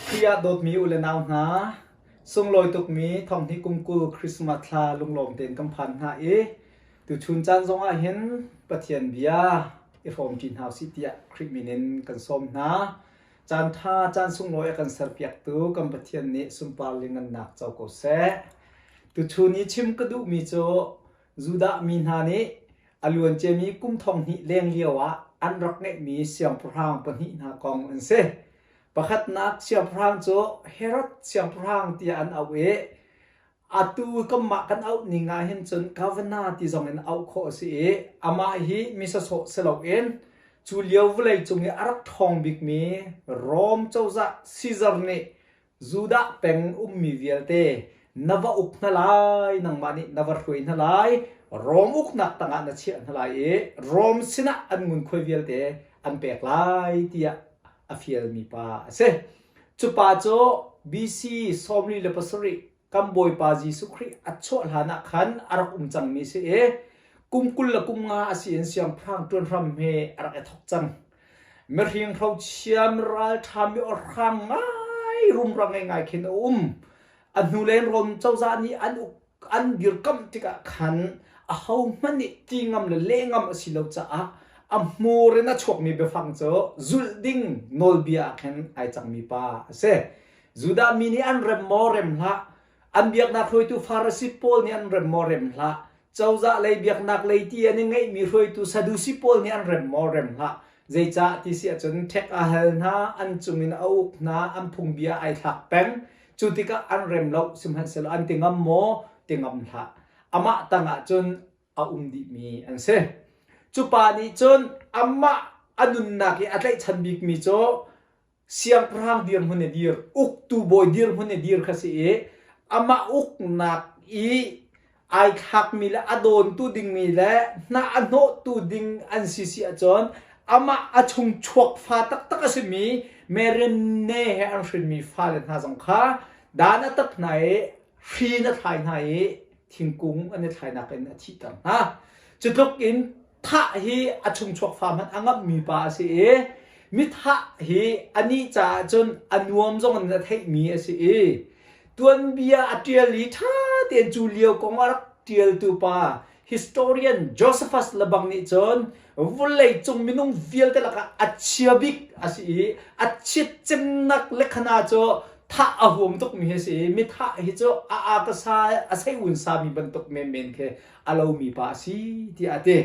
Khrih ah dawtmi u le nau hna, sunglawi tukmi thonghnih kum 20 Christmas thla lunglawm tein kan phan hna i tuchun caan zong ah hin Pathian bia i hrawmṭi hna usih tiah Khrih min in kan sawm hna. Caan ṭha, caan sunglawi a kan serpiaktu kan Pathian nih sunpar le ngannak co ko seh. Tuchun i chim ka duhmi cu Judah mi hna nih a luanciami kum 2000 leng lio ah an rak ngeihmi siangpahrang pahnih hna kong an si. Pakhatnak siangpahrang cu Herod siangpahrang tiah an auh i atu kanmah kan auh ning ah hin cun governor ti zong in auh khawh a si i amah hi mi sawsawh si loin cu lio vawlei cung i a rak ṭhawng bikmi Rom cozah Caesar nih Judah peng ummi vialte na va uk hna lai, nangmah nih na va hruai hna lai, Rom uknak tangah na chiah hna lai i Rom sinah an ngunkhuai vialte an pek lai tiah a fialmi pa a si. Cu pa cu BC 47 kan Bawipa Jesuh Khrih a chuah hlan ah khan a rak um cangmi si i kum 20 le kum nga a si in siangpahrang ṭuan hram he a rak i thawk cang. Mihring hrochia, miralṭha, mi awhrang ngai rumra ngei ngai khin a um. A hnulei Rom cozah nih an uk an dirkamh tikah khan ahohmanh nih ti ngam le leh ngam a si lo caah a hmur in a chuakmi biafang cu zulh ding nawlbia ah khin ai cangmi pa a si. Judah mi nih an rem maw rem hlah, an biaknak hruaitu Farasi pawl nih an rem maw rem hlah, Cozah lei biaknak lei ti an i ngeihmi hruaitu Sadusi pawl nih an rem maw rem hlah. Zeicah ti si ahcun ṭhek a hal hna, an cungin a uk hna, an phungbia ai thlak peng. Cu tikah an rem lo, sihmanhsehlaw an ti ngam maw? Ti ngam hlah. Amah tangah cun a um dihmi an si. Cu pa nih cun amah a nunnak i a tlaihchan bikmi cu siangpahrang dirhmun i dir, uktu bawi dirhmun i dir kha si i amah uknak i ai thlakmi le a dawntu dingmi le hna a hnawhtu ding an si si ahcun amah a chung chuak fa taktak a simi Merianne he an hrinmi fale hna zong kha dan a tat hna i hri in a thlai hna i thingkung an i thlainak in a thihter hna. Cu tluk in thah hi a chungchuak fa hmanh a ngamhmi pa a si i mithah hi anih caah cun a nuam zong in a theihmi a si i tuanbia a ṭial i ṭha tein cu lio kong a rak ṭialtu pa historian Josephus lebang nih cun vawlei cung minung vialte lakah a chia bik a si i a chiat cemnak lekhana cu thah a huam tukmi hi a si i mithah hi cu a akasa a sei un sami bantuk menmen khi a lomi pa a si tiah a ti.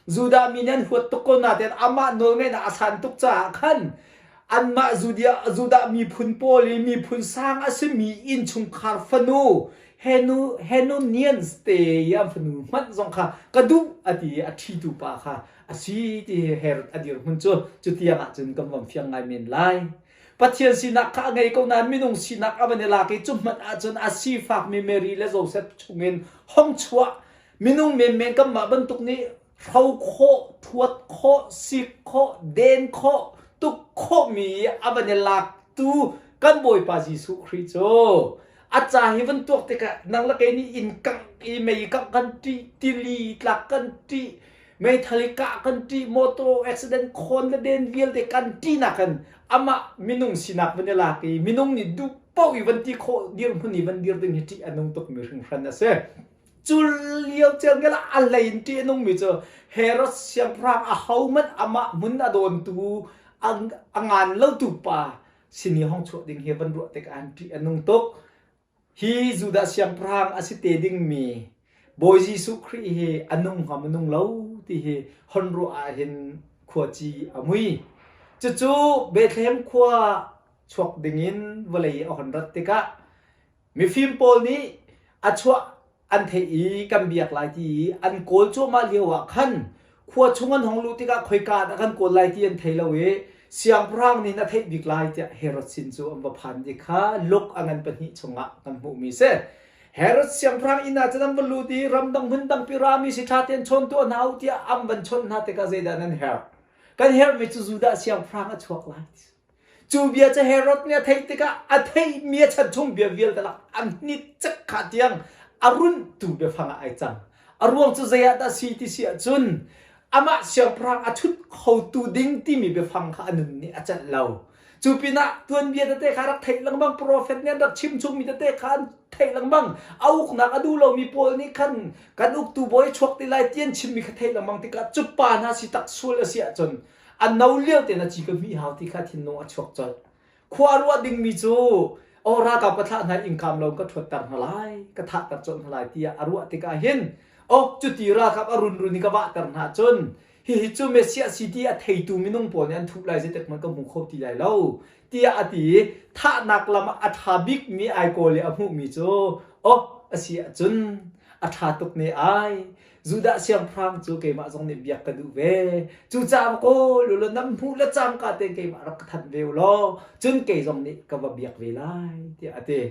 Judah mi nih an huat tuk ko nain amah nawlngeihnak a san tuk caah khan anmah Judah, Judah miphun pawl i miphun sang a simi innchungkhar fanu Henu, Henonians te i an fanu hmanh zong kha ka duh a ti i a ṭhitu pa kha a si ti Herod a dirhmun cu cu tiang ah cun kan von fiang ngai men lai. Pathian sinak kha a ngei ko nain minung sinak a van i lak i cu hmanh ahcun a sifakmi Mary le Joseph chungin hong chuah minung menmen kanmah bantuk nih hro khawh, thuat khawh, sik khawh, den khawh, tuk khawhmi a van i laktu kan Bawipa Jesuh Khrih cu a ca hi van tuak tikah nang le kei nih inn kangh i mei kangh kan ṭih, tili tlak kan ṭih, meithal i kah kan ṭih, motor accident khawn le den vialte kan ṭihnak in amah minung sinak van i lak i minung nih duh paoh i van ti khawh dirhmun i van dir ding hi ṭih a nung tukmi hringhran a si. Cu lio celngel ah a hlei in ṭih a nungmi cu Herod siangpahrang ahohmanh amah hmun a dawntu a ngan lotu pa sin i hong chuah ding hi van ruah tikah an ṭih a nung tuk. Hi Judah siangpahrang a si te dingmi Bawi Jesuh Khrih hi a nung hnga maw nung lo ti hi hon ruah ah hin khuaci a mui. Cucu Bethlehem khua chuak dingin vawlei a hon rat tikah mifim pawl nih a chuah an theih i kan biak lai ti i an kawl cuahmah lio ah khan khua chung an hong luh tikah khoika ah dah kan kawl lai ti an thei lo i siangpahrang nih na theih bik lai tiah Herod sin cu an va phan ti kha Luke a ngan pahnih chungah kan hmuhmi si. Herod siangpahrang inn ah cun an va lut i ramdang hmundang pi rami si ṭha tein chawn tuah hna u tiah an van chawnh hna tikah zeidah nan herh? Kan herhmi cu Judah siangpahrang a chuak lai. Cu bia cu Herod nih a theih tikah a theihmi a chan chung bia vialte lak an hnit cek kha tiang a runhtu biafang ah ai cang. A ruang cu zei ah dah si ti si ahcun. Amah siangpahrang a chut khotu ding timi biafang kha a nun nih a celh lo. Cu pinah tuanbia tete kha rak theih lengmang, profet nih an rak chim chungmi tete kha an theih lengmang. A uknak a duh lomi pawl nih khan kan uktu bawi a chuak te lai ti an chimmi kha theih lengmang tikah cu pa hna si tak sual a si ahcun a no lio tein a ci ka hmih hau ti kha thinlung a chuak colh. Khua ruah dingmi cu aw ralkap ka thlah hna ingkam lo ka ṭhuatter hna lai, ka thahter colh hna lai tiah a ruah tikah hin oh cuti ralkap a runrun i ka vahter hna cun hihi cu Messiah si ti a theitu minung pawl nih an thuh lai zeitik hmanh ka hmu kho ti lai lo tiah a ti i thahnak lam ah a ṭha bikmi ai kawl i a hmuhmi cu oh a si ahcun a ṭha tuk ne ai Judah siangpahrang cu keimah zong nih biak ka duh ve. Cucaah kawl u law nan hmuh le cangka tein keimah rak ka thanh ve u law cun kei zong nih ka va biak ve lai tiah a ti.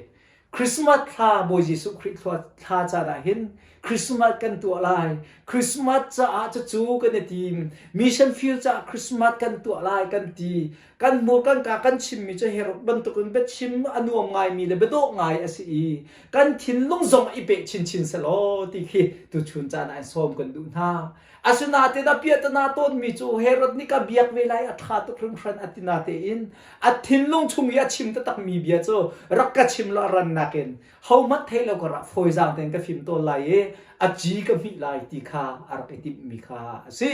Christmas thla Bawi Jesuh Khrih thla caan ah hin Christmas kan tuah lai. Christmas caah cucu kan i tim. Mission field caah Christmas kan tuah lai kan ti. Kan hmur kan ka kan chimmi cu Herod bantukin biachim a nuam ngaimi le biadawh ngai a si i kan thinlung zong i peh chinchin selaw ti khi tuchun caan ah sawm kan duh hna. Asinain a piahtana tawnmi cu Herod nih ka biak ve lai a ṭha tuk hringhran a ti natein a thinlung chung i a chim taktakmi bia cu rak ka chim law a rannak in hohmanh thei lo karah fawizaang tein ka fim tawn lai i a ci ka hmih lai ti kha a rak i timhmi kha a si.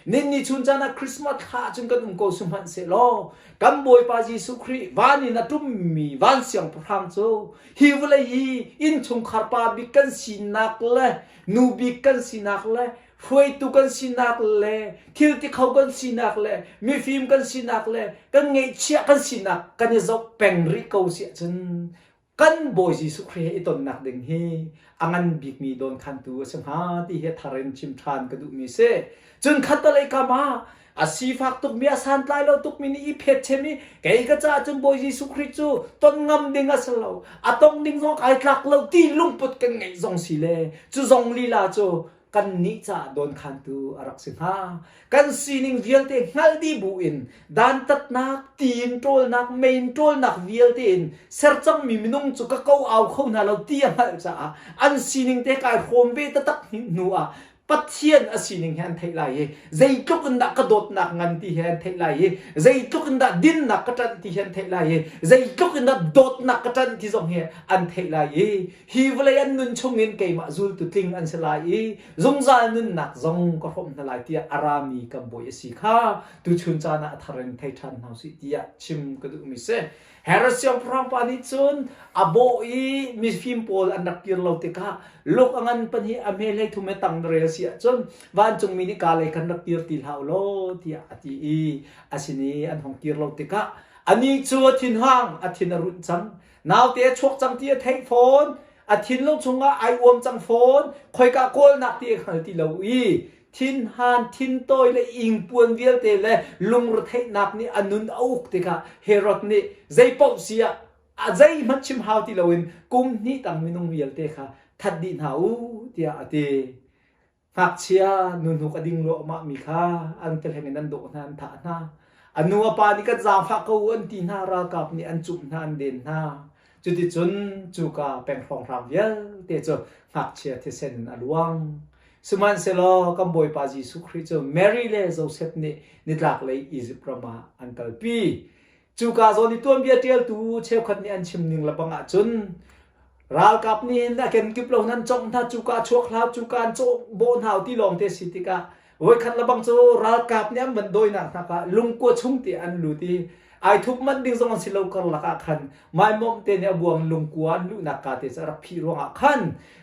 Ninni chun caan ah Christmas thla cun kan um ko sihmanhsehlaw kan Bawipa Jesuh Khrih van in a ṭummi van siangpahrang cu hi vawlei i innchungkhar pa bik kan sinak le nu bik kan sinak le hruaitu kan sinak le thil ti kho kan sinak le mifim kan sinak le kan ngeihchiah kan sinak kan i zoh peng rih ko si ahcun kan Bawi Jesuh Khrih he i tonnak ding hi a ngan bikmi dawnkhantu a si hnga ti hi thar in chim ṭhan ka duhmi si. Cun khattelei kam ah a sifak tukmi a santlai lo tukmi nih i phet chem i kei ka caah cun Bawi Jesuh Khrih cu ton ngam ding a si lo a tong ding zong ai tlak lo ti lungput kan ngeih zong si le cu zong lila cu kannih caah dawnkhantu a rak si hnga. Kan sining vialte hngalh dih bu in dantatnak, ti in ṭawlnak, mei in ṭawlnak vialte in ser cangmi minung cu ka ko au kho hna lo ti a hngalh caah an sining te kai hrawm ve taktak hnu ah Pathian a sining he an theih lai i zeitluk in dah ka dawtnak ngan ti he an theih lai i zeitluk in dah dinnak ka ṭanh ti he an theih lai i zeitluk in dah dawtnak ka ṭanh ti zong hi an theih lai i Hi vawlei an nun chungin keimah zultu tling an si lai i zungzal nunnak zong ka hrawmh hna lai tiah a rami kan bawi a si kha tuchun caan ah a thar in thei ṭhan hna usih tiah chim ka duhmi si. Herod siangpahrang pa nih cun a bawh i mifim pawl an rak kir lo tikah luk a ngan pahnih a hme hlei thum he tang na rel si ahcun vancungmi nih ka lei khan rak kir ti hlah u law tiah a ti i a sin i an hong kir lo tikah anih cu a thinhang a thin a runh cang Naute a chuak cang ti a theih fawn, a thinlung chungah ai uam cang fawn, khoika kawlnak ti a hngal ti lo i thinhan, thintawi le ingpuan vialte le lungretheihnak nih a nun a uk tikah Herod nih zeipaoh si ah a zeihmanh chim hau ti loin kum hnih tang minung vialte kha that dih hna u tiah a ti. Ngakchia nuhnuk a ding ruahmah mi kha an kehleng in an dawh hna, an thah hna. A nu a pa nih kan zaangfah ko u an ti hna, ralkap nih an cumh hna, an den hna. Cuticun cuka peng hrawnghrang vialte cu ngakchia thisen in a luang. Sihmanhsehlaw kan Bawipa Jesuh Khrih cu Mary le Josef nih nitlaklei Izipt ram ah an kalpi. Cuka zawn i tuanbia ṭialtu cheukhat nih an chim ning lebang ahcun ralkap nih hin a kenkip lo nan congh hna cuka chuak hlah cuka an cawh bawh hna ti lawng te si tikah voikhat lebang cu ralkap nih an van dawinak hna kha lungkua chung ti an lut i ai thup manh ding zong an si lo karlak ah khan maimawm te nih a buang lungkua an luhnak ka te cu a rak phih ruangah khan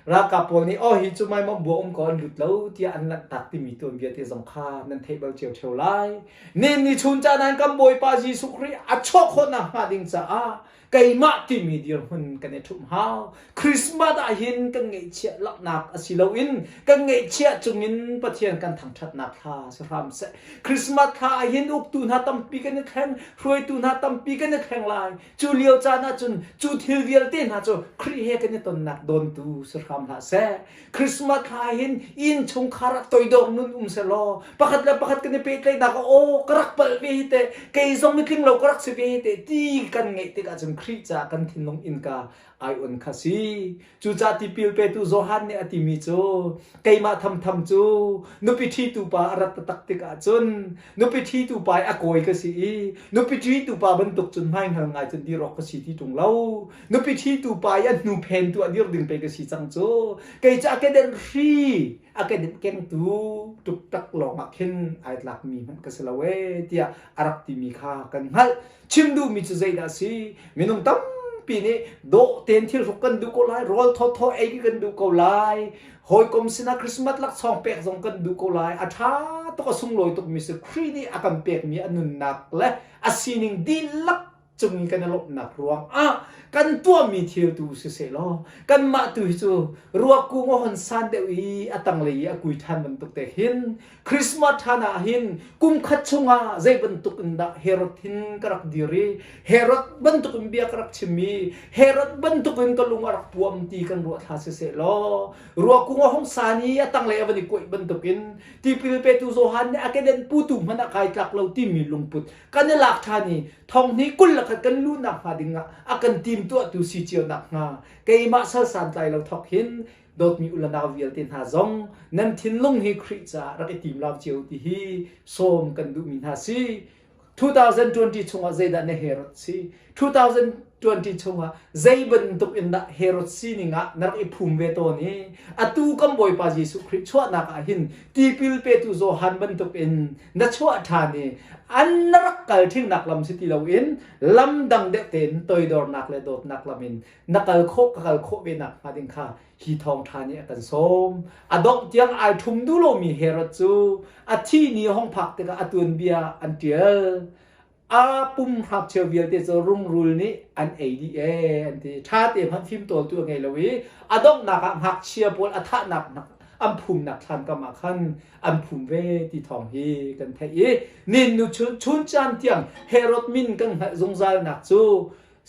ralkap pawl nih oh hi cu maimawm bua um ko an lut lo tiah an lanhtak timi tuanbia te zong kha nan theih bal cio ṭheo lai. Nin ni chun caan ah kan Bawipa Jesuh Khrih a chuah khawhnak hnga ding caah keimah timi dirhmun kan i ṭhumh hau. Christmas ah hin kan ngeihchiah langhnak a si loin kan ngeihchiah cungin Pathian kan thangṭhatnak thla si hram seh. Christmas thla ah hin uktu hna tampi kan i thleng, hruaitu hna tampi kan i thleng lai. Cu lio caan ah cun cu thil vialte hna cu Khrih he kan i tonnak dawntu si hram hlah seh. Christmas thla hin inn chungkhar ah toidor nun um selaw pakhat le pakhat kan i pehtlaihnak ah aw ka rak palh ve hi teh kei zong mitling lo ka rak si ve hi teh ti kan ngeih tikah cun Khrih caah kan thinlung innka ai on kha si. Cucah tipil petu Johan nih a timi cu keimah thamtham cu nupi ṭhitu pa a rat taktak tikah cun nupi ṭhitu pa i a kawi ka si i nupi ṭhitu pa bantuk cun hmaihngal ngai cun dir awk ka si ti ṭung lo. Nupi ṭhitu pa i a hnu phentu a dir ding pei ka si cang cu. Kei cu a kedenh hri a kedenh kengtu ṭukṭak lawngah khin ai tlakmi hmanh ka si lo ee tiah a rak timi kha kan hngalh. Chim duhmi cu zeidah a si? Minung tampi nih dawh tein thilhruk kan duh ko lai, rawl thawthaw ei kan duh ko lai, hawikom sinah Christmas laksawng pek zong kan duh ko lai. A ṭha tuk, a sunglawi tukmi si. Khrih nih a kan pekmi a nunnak le a sining dihlak cung i kan i lawmhnak ruangah kan tuahmi thil tu siseh law kanmah tu hi cu ruakung a hon san deuh i a tanglei i a kui ṭhan bantuk te khin Christmas ṭhan ah hin kum khat chungah zei bantuk in dah Herod hin ka rak dir i Herod bantuk in bia ka rak chim i Herod bantuk in ka lung a rak puam ti kan ruah thla siseh law ruakung a hung san i a tanglei a van i kuaih bantukin tipil petu Johan nih a keden putu hmanh a kai tlak lo timi lungput kan i lak ṭhan i thong hnih 21 kan luhnak hnga dingah a kan timtuahtu si cio nak hnga keimah sal santlai lo thok hin Dawtmi u le nau vialte hna zong nan thinlung hi Khrih caah rak i tim lau cio ti hi sawm kan duhmi hna si. 2020 chungah zeidah na Herod si? 2020 chungah zei bantuk in dah Herod sining ah na rak i phum ve tawn i atu kan Bawipa Jesuh Khrih chuahnak ah hin tipil petu Johan bantuk in na chuah ṭhan i an na rak kal ṭhingnak lam si ti loin lam dang deuh tein toidornak le dawtnak lam in na kal khawh ka kal khawh ve nak hnga ding kha hi thawngṭha nih a kan sawm. A dongh tiang ai ṭhum duh lomi Herod cu a thi ni hong phak tikah a tuanbia an ṭial. A pum hrapcheu vialte cu rungrul nih an ei dih ee an ti. Ṭha te hmanh fimtawltu a ngei lo i a donghnak ah ngakchia pawl a thahnak an phumnak thlankam ah khan an phum ve ti thawng hi kan theih i nin nu chun chun caan tiang Herod min kan hngalh zungzalnak cu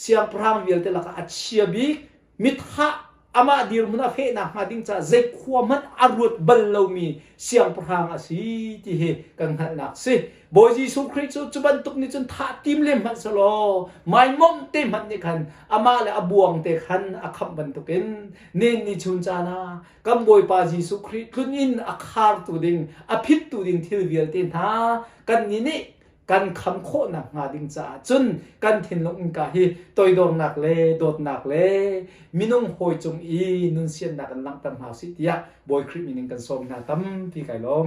Siangpahrang vialte lakah a chia bik mithah amah dirhmun a fehnak hnga ding caah zei khua hmanh a ruat bal lomi siangpahrang a si ti hi kan hngalhnak si. Bawi Jesuh Khrih cu cu bantuk nih cun thah tim le hmanh selaw maimomh te hmanh nih khan amah le a buang te khan a khamh bantukin nen ni chun caan ah kan Bawipa Jesuh Khrih tlun in a khartu ding a phittu ding thil vialte hna kan nih nih kan kham khawh nakhnga ding caah cun kan thinlung innka hi toidornak le dawtnak le minung hawi cung i nunsiannak in langhter hna usih tiah Bawi Khrih min in kan sawm hna tampi kai lawm.